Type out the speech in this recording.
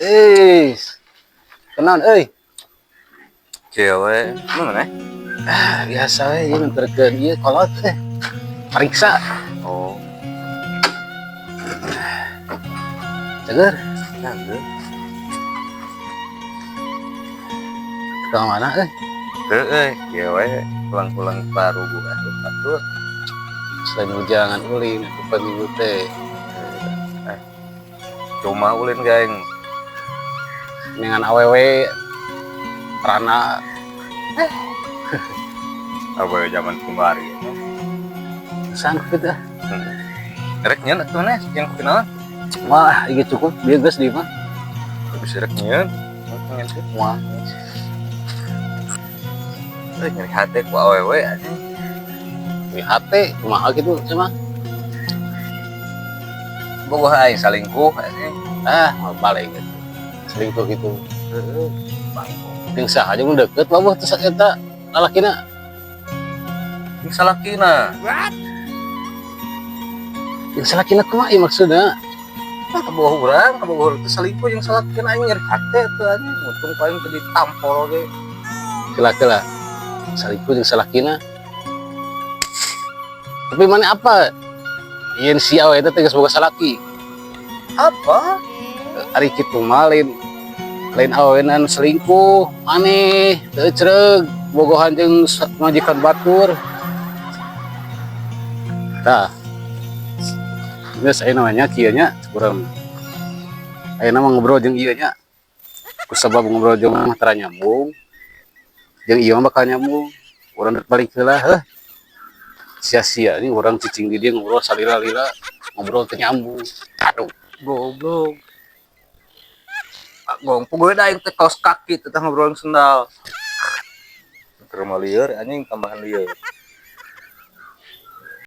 Eh, kenaon euy? Cewek, mana? Ah, biasa we ieu nganterkeun ieu kolot teh. Pariksa. Oh, Cager, cager. Ke mana euy? Teu euy, kieu we pulang-pulang paruguh batur. Selain hujangan ulin atuh minggu teh. Eh, cuma ulin geng. Dengan awewe rana. Awewe zaman kemari. Sanggup gitu ah. Rek nyeun atuh maneh yang kenalan. Wah, ieu cukup bieu geus di mah. Bisa rek nyeun. Nyeun teh. Wah, Euy, nyeri hate ku awewe anjing. Di hate kumaha gitu mah. Bogoh aing salingkuh anjing. Ah, mau balik gitu. Selingkuh gitu. Heeh. Bangko. Jeung saha jeung deket wabah teh eta lalakina? Ini salakina. Jeung salakina kumaha ieu maksudna? Ah, kabogoh urang, kabogoh teh selingkuh jeung salakina, aing nyeri hate tuh anjing. Untung paling teu ditampol ge. Kela-kela selingkuh jeung salakina. Tapi mana apa? Yen si awe eta teh geus boga salaki. Apa? Ari kitu mah lain lain awena anu selingkuh, maneh teu ecreug bogohan jeung majikan batur. Tah. Geus ayeuna mah nya kieu nya urang. Ayeuna mah ngobrol jeung ieu nya. Kusabab ngobrol jeung mah tara nyambung. Jeung ieu mah bakal nyambung. Urang rek balik heula heuh. Sia-sia ini urang cicing di dieu ngobrol salila-lila, ngobrol teu nyambung. Aduh. Goblok. Gong, pokoknya aing teh kaos kaki teh ngobrol sendal. Keur mah lieur anjing, tambahan lieur.